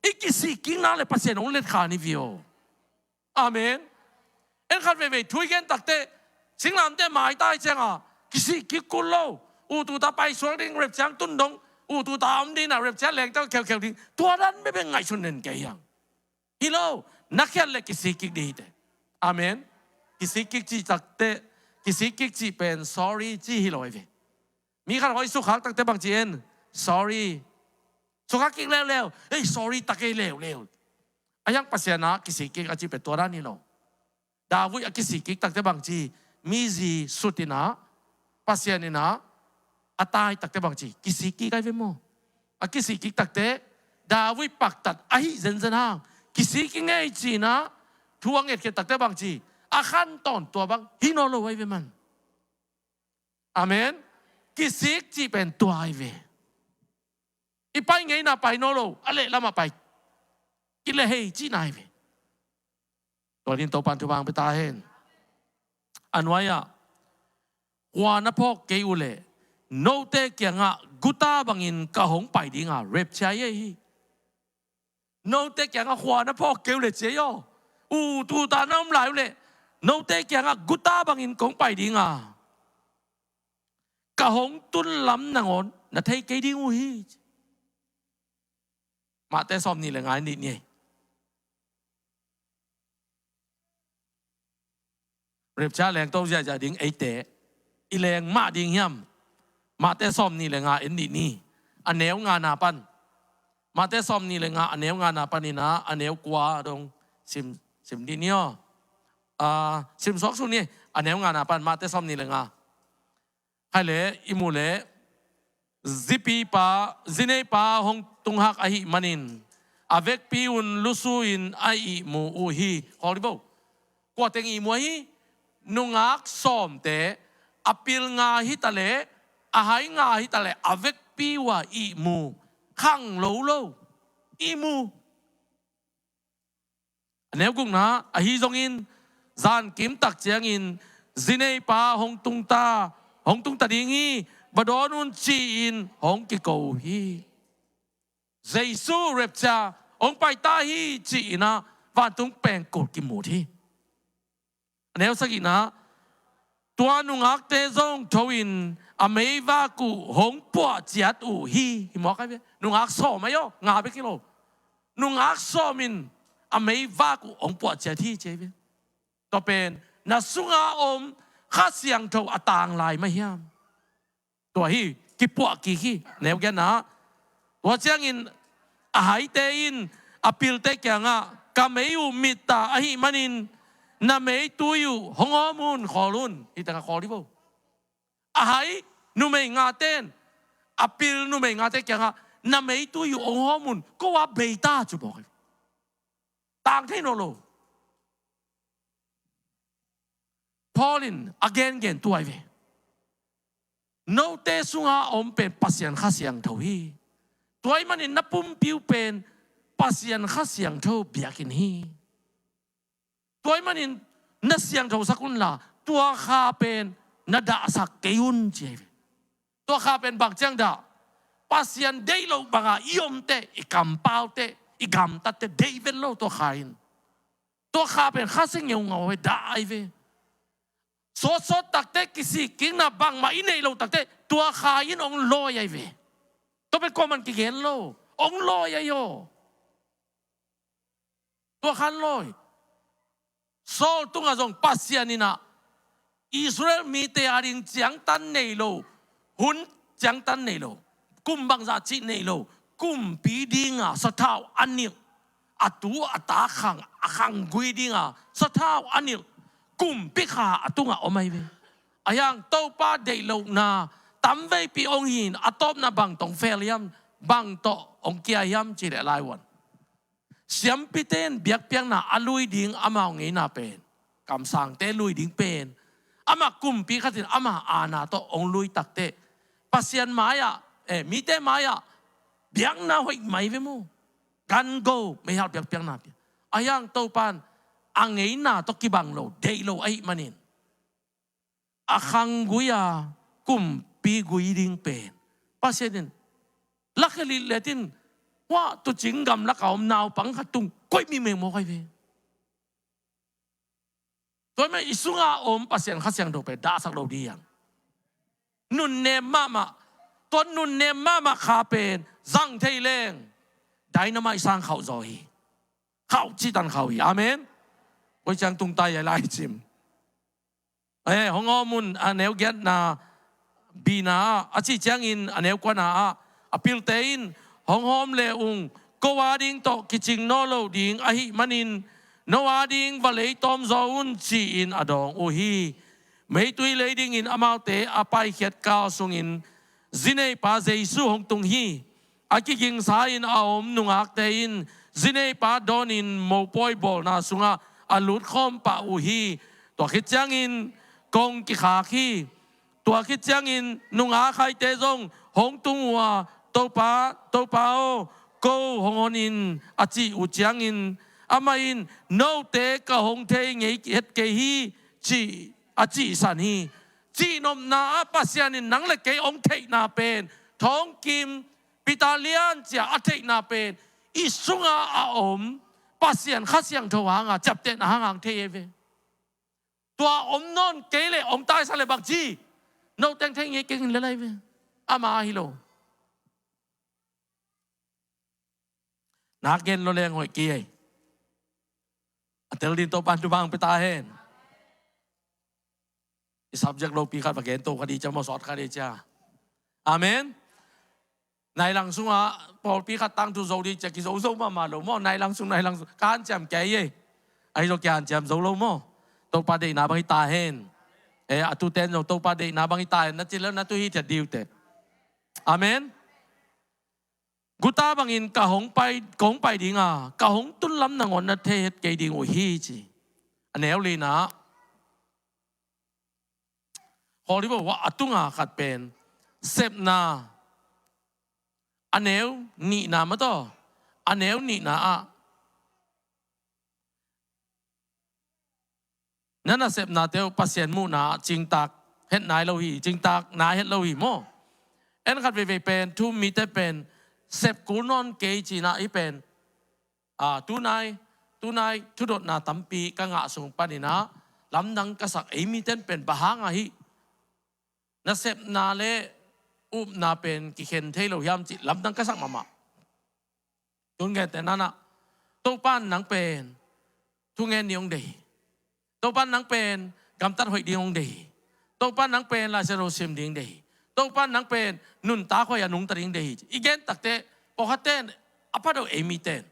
I kisik kikna le Pasian hong letkhan hi vi aw. Amen. En khat veivei thu i gen takte, singlamte maitai ciang a, kisik kik kul lo. U tuta paisuak ding, rapture tun dong, u tuta om ding na, rapture lengtak kheukheu ding. Tua dan bekbek ngaihsun den kei hiang. Hi lo, na khiat le kisik kik ding hi te. Amen. Kisik kik cih takte, kisik kik cih pen sorry cih hi lo hi ve. Mi khat hoi sukhak takte bang ci en, sorry. Sukhak kik leuleu, ei sorry tak ei leuleu. A hiang Pasian a kisik kik a cih pen tua dan hi lo. David a kisik kik takte bang ci, mi zi sut in a, Pasian in a, a tai takte bang ci, kisik kik ai ve maw. A kisik kik takte, David paktat ahi zenzen hang, kisik kik ngei ci in a, thu a ngetkhiat takte bang ci, a khan tawn tua bang hi nawn lo ai ve man. Amen. Kisik cih pen tua ai ve. I pai ngeina pai nawn lo, a lehlamah pai. Kilehhei cihna ai ve. Tua din Topan thupha hong pia ta hen. A nuai-ah, khua na phawk kei uh leh, note kiangah guta bangin ka hong pai dinga, rapture hi ei hi. Note kiangah khua na phawk kei uh leh ci ei aw. U tuta na om lai uh leh, note kiangah guta bangin ka hong pai dinga, ka hong tun lam nangawn na thei kei ding uh hi. Mahte sawm nih le nga in nih ni ei. Rapture lengto ziahziah ding eite i leng mah ding hiam? Mahte sawm nih le nga en nih ni. A neu ngana pan. Mahte sawm nih le nga a neu ngana pan in a, a neu kua dong sim, sim dih ni aw. A, sim suak sun ni, a neu ngana pan, Mahte sawm nih le nga. Hai le, i mu le, zipipa, zineipa hong tunghak ahih manin, a vekpi un lusu in a ihmu uh hi. Khawl hi bo. Kua teng ihmu ahi? Nungak sawmte, a pil nga hi ta le, a hai nga hi ta le, a vekpi uh a ihmu. khang lo lo i mu. A neu gukna, ahi zongin zankim tak ciangin zineipa hong tungta, hong tungta ding hi, va dawn un ci-in hong kiko hi. Jesu rapture hong paita hi ci-in ah vantung pengkul kimut hi. A neu sagihna, tua nungakte zong tho in a meivak uh hong puah ciat uh hi. Hi mawk ai ve. Nungak sawm ai aw, nga bek hi lo. Nungak sawm in a meivak uh hong puah ciat hi ci ai ve. Tua pen na sunga om Kha Siangtho a tang lai mah hiam? Tua hi, kipuah kik hi, neu giatna. Tua ciangin a haite in a pilte kiangah, ka mei uh mit ta ahih manin na meitui uh hong hawm un, khawl un. Hi tangah khawl hi bo. A hai numei ngate in a pil numei ngate kiangah, na meitui uh hong hawm un, ko a bei ta, ci mawk hi. Tang thei nawn lo. Paul in a gengen tua ai ve. Note sunga a om pen Pasian Kha Siangtho hi. Tua ahih manin na pumpi uh pen Pasian Kha Siangtho biakinn hi. Tua ahih manin na siangthosak unla, tua kha pen na dahsak kei un, ci ai ve. Tua kha pen bang ciang dah? Pasian deih loh banga i om teh, i kampau teh, i gamtat teh deih vet lo tua kha in. Tua kha pen kha sia ngeungau ai, dah ai ve. Sawtsawt tak teh, kisik kikna bangmah i neih loh tak teh, tua kha in hong lawi ai ve. Tua pen kuaman kigen lo, hong lawi ai aw. Tua kha in lawi. Saul tungah zong Pasian in ah Israel mite ading ciangtan nei lo, hun ciangtan nei lo, kum bangzah cih nei lo, kumpi dinga sathau a nilh, a tu a ta khang, a khanggui dinga sathau a nilh kumpi kha a tungah om ai ve. Ahi hang Topa deih lohna tamveipi hong hi in, a tawpna bang tawh hong fel hiam, bang tawh hong kia hiam cih leh, laivuan siampite in biakpiakna a lui ding, amau ngeina pen, kamsangte lui ding pen, amah kumpi khat in ama aana tawh hong lui tak teh, Pasian mai-ah, eh, mite mai-ah biakna hoih mai ve maw. Gan go, meihal biakpiakna pia. Ahi hang Topa in a ngeina tawh kibang lo, deih lo ahih manin, a khanggui-a kumpi gui ding pen Pasian in lakhia litlet in, hua tuucing gamlak a om naupang khat tung koih mimeng mawk ai ve. Tua ahih manin i sunga om Pasian Kha Siangtho pen dahsak lo ding hi hang. Nunnem mahmah, tua nunnem mahmah kha pen zang thei leng dynamite sang khauh zaw hi. Khauh cihtan khauh hi. Amen. Koi ciang tungta hiam, lai cim. Eh, hong hawm un, a neu giatna, B-na ah, a cih ciangin a neu kuana ah, a pilte in, hong hawm le ung, ko ading tawh kicing nawn lo ding ahih manin, no ading va leitawm zaw un, ci-in a dawng uh hi. Meitui lei dingin amaute a paikhiat kal sungin zineipa Jesu hong tung hi. A kigingsa-in a om nungakte in zineipa dawnin mopawi bawlna sungah a lutkhawm pah uh hi. Tua khit ciangin kong kikhak hi. Tua khit ciangin nungak haite zong hong tung uh a, "Topa, Topa aw, ko hong hon in," a cih uh ciangin, amah in, "Note ka hong thei ngei het kei hi," cih, a cihsan hi. Cihnopna ah Pasian in nang le kei hong theihna pen, thawngkim, Peter lian cia a theihna pen, i sunga a om Pasian Kha Siangtho hanga ciaptehna hanga hong thei hi ve. Tua om nawn kei leh hong taisan leh bang ci? Note hong thei ngei keng in le lai ve. Ama hi lo. Nak gen lo leng hoih kei ei. A tel ding Topa'n thupha hong pia ta hen. I subject lopi khat va gen to kha ding cia maw, sawt kha ding cia. Amen. Nai lang sungah pawlpi khat tangthu zo ding cia kizo zo mahmah lo maw. Nai lang sung, nai lang sung. Ka hanciam kei ei. Ahi zong kihanciam zo lo maw. Topa deihna bang hi ta hen. Eh, a tute'n zong Topa deihna bang hi ta hen na ci leh na tu hithiat ding uh teh. Amen. Guta bangin ka hong pai, ka hong pai ding a, ka hong tun lam nangawn na thei het kei ding uh hi, ci. A neu lina ah, Holy Bible ah a tunga khat pen sepna, A neu nihna mataw, a neu nihna ah na nasepnate uh Pasian muhna ah cingtak het nai lo hi, cingtak nai het lo hi maw. En khat veivei pen thu-um mite pen sep kul nawn kei cihna hi pen. A, tunai, tunai thudotna tampi ka ngah sung panin ah lamdang ka sak ei mite in pen bang hang ahi, nasepna le upna pen kikhen thei lo hiam cih lamdang ka sak mahmah. Tun gente nanah Topa in nang pen thungen ding hong deih hi. Topa in nang pen gamtat hoih ding hong deih hi. Topa in nang pen Lai Siangtho sim ding deih hi. Topa in nang pen nuntak hoih a nungta ding deih hi. I gen takteh pawlkhatte in a pha lo, ei mite in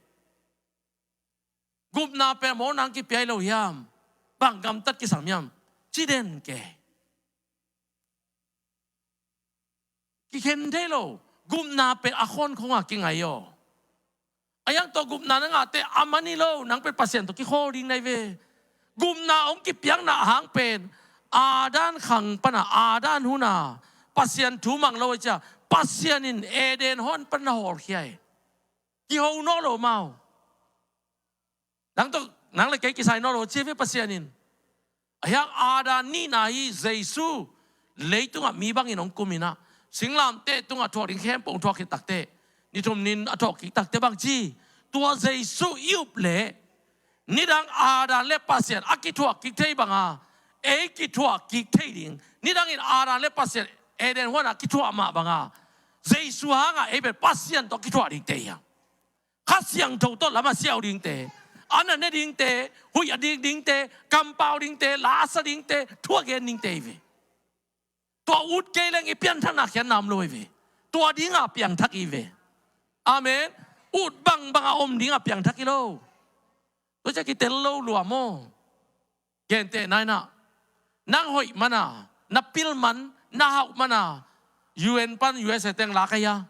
gupna pen maw nang kipia hi lo hiam? Bang gamtat kisam hiam? Ci den kei. Kikhen thei lo. Gupna pen a khawn khong a kingai aw. A hiang tawh gupna na ngahte a man hi lo, nang pen Pasian tawh kikhawl ding na hi ve. Gupna hong kipiakna hang pen Adam khang pana, Adam huna Pasian thu mang lo hi cia, Pasian in Eden huan pan na hawlkhia hi. Kiho nawn lo mau. Nang tawh, nang le kei kisai nawn lo ci ve Pasian in. A hiang Adam nihna hi Jesu leitungah mi bangin hong kum in ah, singlamteh tungah thuak ding khempeuh hong thuak khit takteh, ni thum ni-in a thawh kik takteh bang ci, tua Jesu i up leh nidang Adam le Pasian a kithuah kik thei banga ei kithuah kik thei ding. Nidangin Adam le Pasian Eden huanah kithuah mah banga Jesu hangah ei pen Pasian tawh kithuah dingte hi hang. Kha Siangtho tawh lam a siau dingte, a na ne dingte, huih a dik dingte, kampau dingte, la a sa dingte, thu a gen dingte hi ve. Tua ut kei leng i pianthakna khiatna om lo hi ve. Tua dinga piangthak hi ve. Amen. Ut bangbang a om dinga piangthak hi lo. Tua cia kitel lo lua maw. Gentehna in ah, nang hoih mana, na pil man, na hauh mana U N pan U S A teng la ka hia?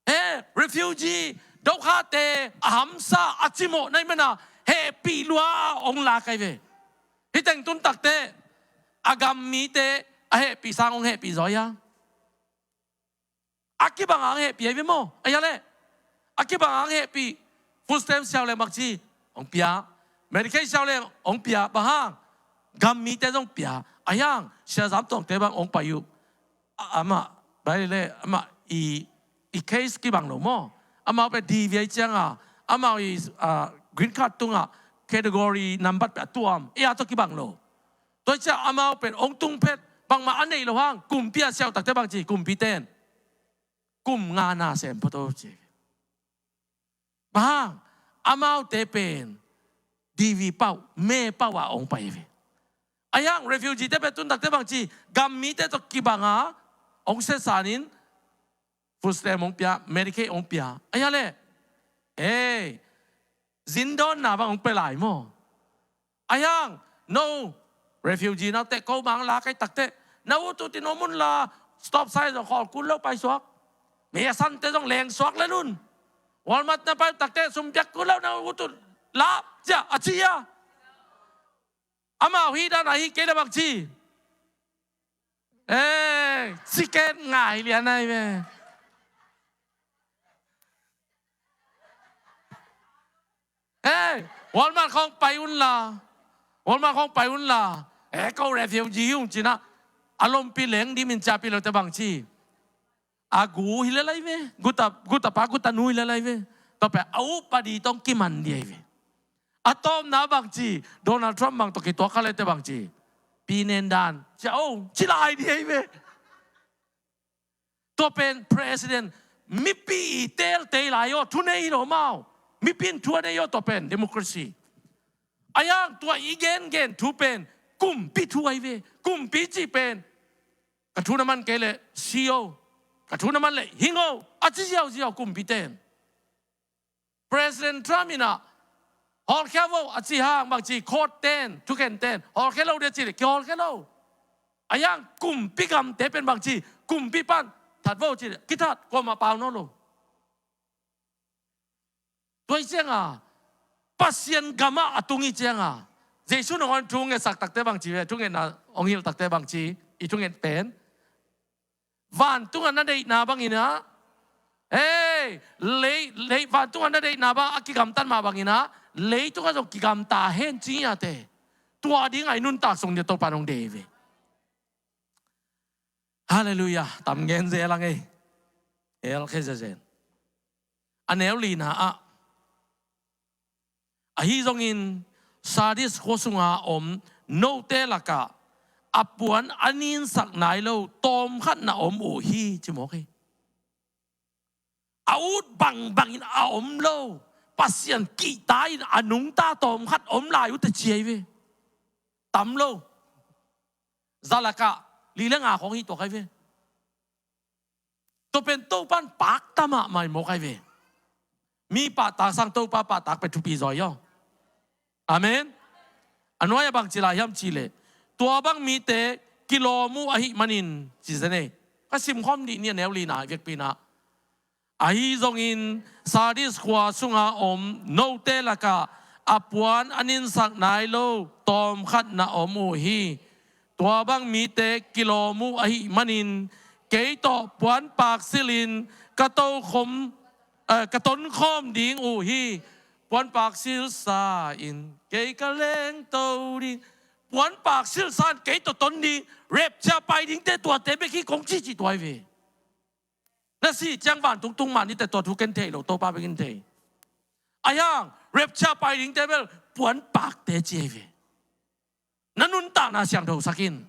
He, refugee, dokhate a hamsa, a cimawh na hih mana hehpih lua hong la ka hi ve. Hih teng tun takteh a gam mite a hehpih sang hong hehpih zaw hia? A kibang ang hehpih ahi ve maw? A hia leh a kibang ang hehpih. Food stamp siau leng bang ci hong pia. Medicaid siau leng hong pia. Bang hang? Gam mite zong pia. A hiang Sia Zam Tuangte bang hong pai uh. A, amah, bai leh amah i, i case kibang lo maw? Amau pen D V ahi cianga amau i, a, green card tungah category number pen a tuam. Ei a tawh kibang lo. Tua hi ciah amau pen hong tung phet, bangmah a neih loh hang kumpi a siauh takte bang ci, kumpite in kum nga na sem phot aw ci. Bang hang? Amaute pen D V pauh, me pauh a hong pai ve. A hiang refugee te pen tun takte bang ci, gam mite tawh kibang a hong siasanin food stamp hong pia, Medicaid hong pia. A hia leh, ei, zindawnna bang hong pia lai maw? A hiang, no, refugee naute ko bang la kai takte, na ut ut in om un la, stop sign zong khawl kul lo paisuak. Mi a sante zong lengsuak le nun. Walmart na pai takte sum piak kul lo, na ut ut la, cia a ci a. Amau hih dan a hih kei le bang ci. Eh, siket ngai lian ai ve. Eh, Walmart khawng pai un la. Walmart khawng pai un la. Eh, ko refugee hi ung cina. A lompi leng dimin ciahpih lote bang ci. A gu hi le lai ve. Guta, gutapa, gutanu hi le lai ve. Tua pen a upadi tawh kiman di ai ve. A tawpna bang ci, Donald Trump bang tawh kituak kha lete bang ci. Pi nen dan. Cia o, ci lai di ai ve. Tua pen president, mipi i tel tei lai aw, thu nei hi lo mau. Mipi in thu a nei aw, tua pen democracy. A hiang tua i gengen thu pen kumpi thu ai ve. Kumpi cih pen, ka thu na man kei leh si o, ka thu na man leh hing o, a ci ziauziau kumpite in. President Trump in ah, hawlkhia vo a ci hang bang ci, court ten, thukhen ten, hawlkhia lo dia ci leh kihawlkhia lo. A hiang kumpi gamte pen bang ci, kumpi pan that vo ci leh kithat, kuamah pau nawn lo. Tua hi cianga Pasian gamah a tung hi cianga Jesu nangawn thu ngetsak takte bang ci ve, thungetna hong hilh takte bang ci, i thunget pen. Vantung a na deihna bangin ah, Hei, lei, lei, vantung a na deihna bang a kigamtat mah bangin ah, leitungah zong kigamta hen ci-in ah te. Tua dingah i nuntak sung dia Topa nong deih ve. Halleluiah. Tam gen zel ang ei. Hel khe zezen. A neu lina ah, ahi zongin Sardis khua sunga om note lakah a puan a ninsak nai lo tawmkhat na om uh hi, ci mawk hi. A ut bangbangin a om lo, Pasian kihta-in a nungta tawmkhat om lai uh teh ci ahi ve. Tam lo. Za lakah li le nga khawng hi tuak ahi ve. Tua pen Topa in pakta mahmah hi mawk ahi ve. Mi pahtak sang Topa pahtak pen thupi zaw hi aw. Amen. A nuai-ah bang ci lai hiam cih leh, tua bang mite kilawm uh ahih manin ci zen ei. Ka simkhawm dih ni, a neu lina, i vekpi-in ah. Ahi zongin Sardis khua sunga om note lakah a puan a ninsak nai lo tawmkhat na om uh hi. Tua bang mite kilawm uh ahih manin kei tawh puanpak silhin ka tokhom, eh, ka tonkhawm ding uh hi. Puanpak silsa-in kei ka lengto ding. Puanpak silsa-in kei tawh ton ding. Rapture pai dingte tuate bek hi kong cihcih tuai ve. Na sih ciang vantung tung mah ni teh, tua thu ken thei lo, Topa bek in thei. Ahi hang rapture pai dingte bel puanpakte ci ahi ve. Na nuntakna siangthosak in.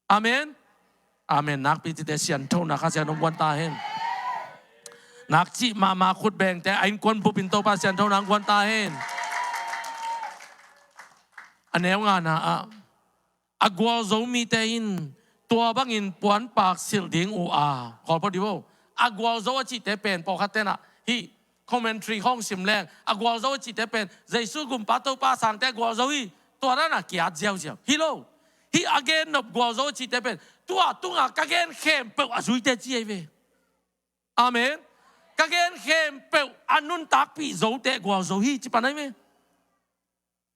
Amen. Amen. Nakpi cite sianthona Kha Siangtho hong guan ta hen. Nakcih mahmah khut bengte a innkuan bupin Topa sianthona hong guan ta hen. A neu ngana ah, a gualzo mite in tua bangin puanpak silh ding uh a, khawl phot dih vo. A gualzo a cihte pen pawlkhat ten ah hih commentary khawng sim leng, a gualzo a cihte pen Jesu gumpa Topa sangte a gualzo hi, tua dan a ki-at ziauziau hi lo. Hih a gennop gualzo a cihte pen tua tungah ka gen khempeuh a zuite ci ahi ve. Amen. Ka gen khempeuh a nuntakpih zote gualzo hi ci pan ahi ve.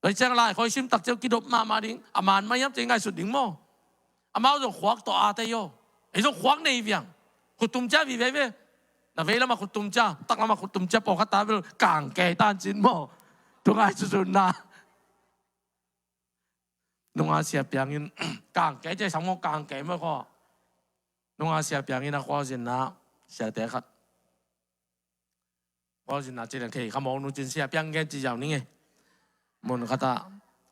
Lai ciang lai khoi sim tak ciang kidop mahmah ding. A man mah hiam ci ngaihsut ding maw. Amau zong khuak tawh a tei aw. Ei zong khuak nei viang. Khuttum cia vive ve. Na vei lamah khuttum cia, tak lamah khuttum cia, pawlkhat ta bel kangke tan cin maw. Tua ngaihsutna. Nunga sia piangin kangke cia sang maw, kangke maw khaw. Nunga sia piangin a khualzinna siate khat. Khualzinna ci leng thei kha mawk nu cin sia piang gen ci ziau ning e. Mun khatah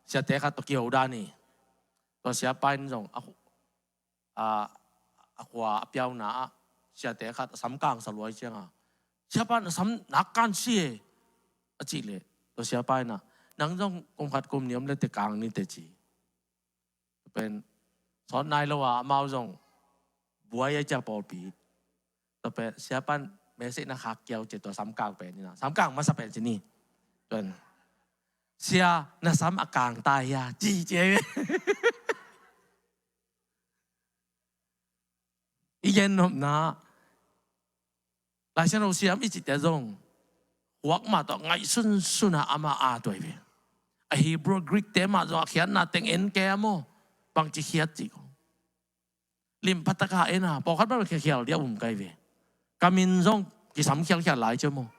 siate khat tawh kiho dan hi. Tua siapa in zong a, a, a khua a piauna ah siate khat a samkang sa luai cianga, siapa in a sam nak kan si e a cih leh, tua siapa in ah, nang zong kum khat kum nih om le te kang ni te ci. Tua pen sawt nai lo a amau zong buai a cia pawlpi. Tua pen siapa in message na khak kiau cia tua samkang pen ina, samkang masa pen ci ni. Tua pen sia na sam a kang ta hia ci cia. I gennopna Lai Siangtho siam i cihte zong khuak mah tawh ngaihsunsun a amah a tuai ve. A Hebrew Greek te mah zong a khiatna teng en kei a maw, bangci khiat cih ko. Lim phataka en a pawlkhat bang khialkhial dia um kai ve. Ka min zong kisam khialkhial lai cia maw.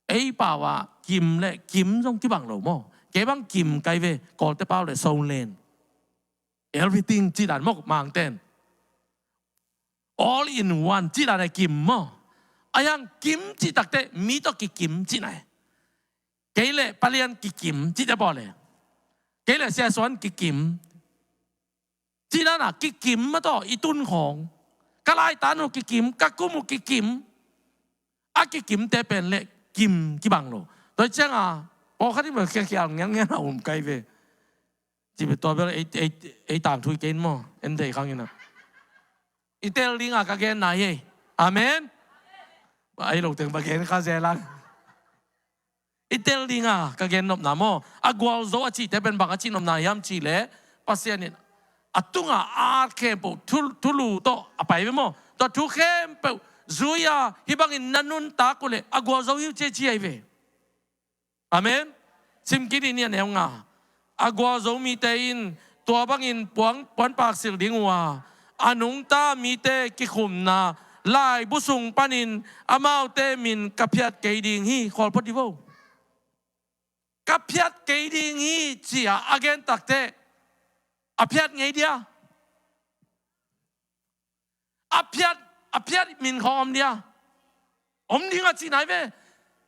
Ei pau ah Kim le Kim zong kibang lo maw. Kei bang Kim kai ve, Kawlte pau le Solen. Everything cih dan maw, Mangten. All in one cih dan a Kim maw. A yang Kim cih takte mi tawh kikim cih nai. Kei le Palian kikim cih te bawl e. Kei le Sia Suan kikim cih dan a kikim mah tawh i tun khawng. Ka laitan uh kikim, ka kum uh kikim. A kikimte pen le kim kibang lo. Tua cianga pawlkhat i bel khialkhial ngiangngian a um kai ve. Cih bel tua bel ei, ei, ei tangthu i kei in maw, en thei khang ina. I tel dinga ka genna hi ei. Amen. Ei lo teng ba gen kha zel ang. I tel dinga ka gennopna maw, a gualzo a cihte pen bang a cihnopna hiam cih leh, Pasian in a tunga at khempeuh thu, thulu tawh a pai ve maw. Tua thu khempeuh zui-a hih bangin na nuntak uh leh a gualzo hi uh ci, ci ahi ve. Amen. Sim kik ni, a neu nga. A gualzo mite in tua bangin puang, puanpak silh ding uh a, a nungta mite kikhumna laibu sung panin amaute min ka phiat kei ding hi. Khawl phot dih vo. Ka phiat kei ding hi ci-a a gen takteh a phiat ngei dia? A phiat, a phiat min khawng om dia? Om ding a cihna hi ve.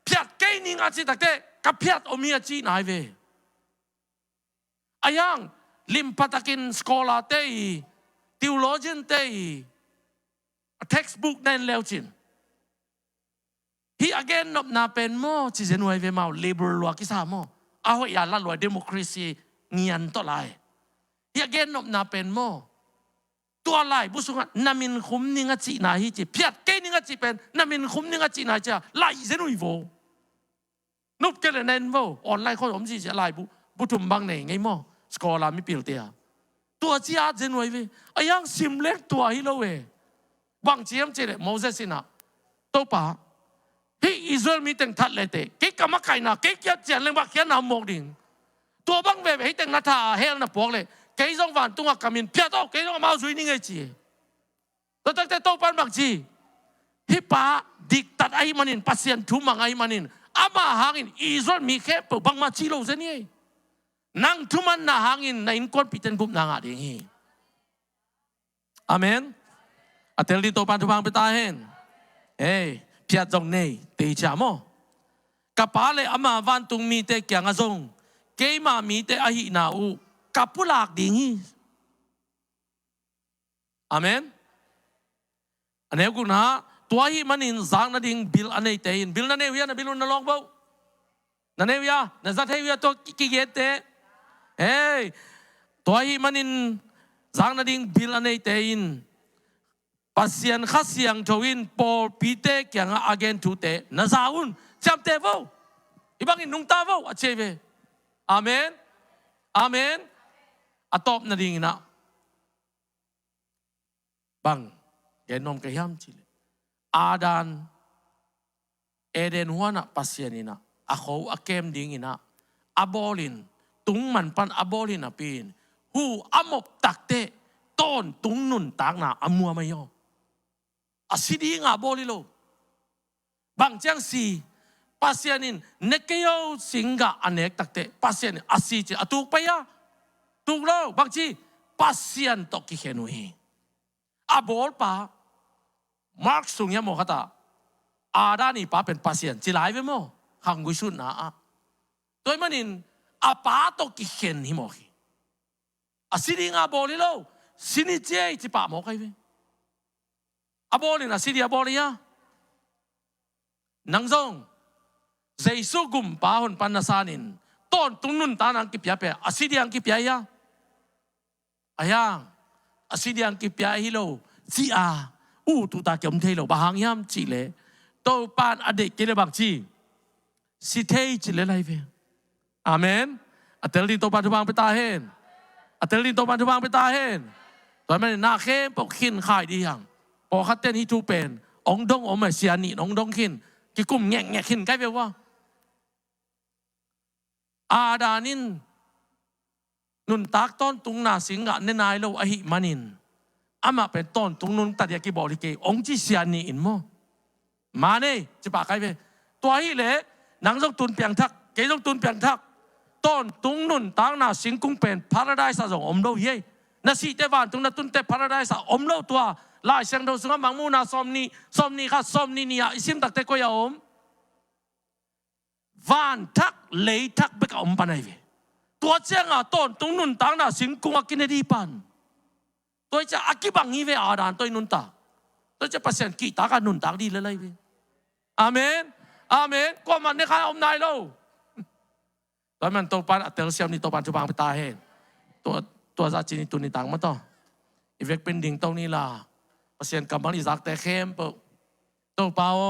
Phiat kei ning a cih takteh ka phiat om hi a cihna hi ve. Ahi hang limpa takin scholar te i, theologian te i, a textbook na en leu cin, hih a gennopna pen maw ci zen uh ahi ve, mau liberal lua kisa maw, a hoih a la lua, democracy ngian tawh lai. Hih a gennopna pen maw, tua laibu sungah na min khum ning a cihna hi ci, phiat kei ning a cih pen na min khum ning a cihna hi ci-a laih zen uh hi vo. Nup kei leh na en vo, online khawng om zihziah, laibu bu thum bang nei ngei maw, scholar mipilte a. Tua ci-a at zen uh ahi ve. Ahi hang sim leng tua hi lo e. Bang ci hiam cih leh Moses in ah, Topa, hih Israel mi teng that leh teh kei ka makaihna, kei kiat cian leng bang khiatna om mawk ding. Tua bang veve hih teng na tha a hell na puak leh kei zong vantungah ka min phiat aw, kei zong amau zui ning ei ci. Tua takteh Topa in bang ci? Hih pa diktat ahih manin, Pasian thu mang ahih manin, ama hangin Israel mi khempeuh bangmah ci lo zen hi. Nang thumanna hangin na innkuanpihte in gupna ngah ding hi. Amen. A tel ding Topa in thupha hong pia ta hen. Ei, phiat zong nei, tei cia maw. Ka Pa leh ama vantung mite kiangah zong keima mite ahihna uh ka pulak ding hi. Amen. A neu gukna, tua ahih manin zak nading bil a neite in, bil na nei uh hia, na bil uh na lawng vo? Na nei uh hia, na za thei uh hia tua ki-, kigente? Hei, tua ahih manin zak nading bil a neite in Pasian Kha Siangtho in pawlpite kiangah a gen thute na za un. Ciamteh vo. Hih bangin nungta vo a ci hi ve. Amen. Amen. A tawp nadingin ah bang gen nuam ka hiam cih leh, Adam, Eden huanah Pasian in ah a kho a kem dingin ah a bawlin, tungman pan a bawlin a piin, hu a mop takteh tawntung nuntakna a muam ahi aw. A si dinga a bawl hi lo. Bang ciang si? Pasian in ne kei o, singgah a nek takteh Pasian in a si ci a tuk pai a? Tuk lo. Bang ci? Pasian tawh kikhen uh hi. A bawlpa, Mark sung hiam maw khatah, Adam i pa pen Pasian ci lai ve maw, khanggui sutna ah. Tua ahih manin a pa tawh kikhen hi mawk hi. A si dinga a bawl hi lo. Si ni ci ei ci pah mawk ahi ve. A bawlin a si dia a bawl hi a. Nang zong Jesu gumpa honpa na sanin tawntung nuntakna ang kipia pia, a si dia ang kipia hi a. A hiang, a si dia ang kipia hi lo ci-a ut uh ta kia om thei lo. Bang hang hiam cih leh Topa in a deih kei leh bang ci? Si thei ci lel ahi ve. Amen. A tel ding Topa thupha hong pia ta hen. A tel ding Topa thupha hong pia ta hen. Tua ahih manin na khempeuh khin khai dih hang. Pawlkhat ten hih thu pen hong dong om a, sia nih in hong dong khin, kikum ngekngek khin kai ve ua. Adam in nuntak tawntungna singgah ne nai lo ahih manin, amah pen tawntung nunta dia kibawl hi kei hong ci sia nih in maw. Mane ci pah kai ve. Tua ahih leh nang zong tun piangthak, kei zong tun piangthak. Tawntung nuntakna singkung pen paradise ah zong om lo hi ei. Na sih teh vantung na tun teh paradise ah om lo. Tua Lai Siangtho sungah Mangmuhna sawmnih, sawmnih khat, sawmnih nih ah i sim takteh koi ah om? Vanthak leithak bek a om pan ahi ve. Tua cianga tawntung nuntakna singkung a kine dih pan. Tua hi ciah a kibang hi ve, Adam tawh i nuntak. Tua hi ciah Pasian kihtak a nuntak dih lel ahi ve. Amen. Amen. Kuamah ne kha om nai lo. Tua man Topan a telsiam ni, Topan thupha hong pia ta hen. Tua, tua zah cin i tun i tang mah tawh i vekpi in dingto ni la, Pasian kammal i zakte khempeuh Topa aw,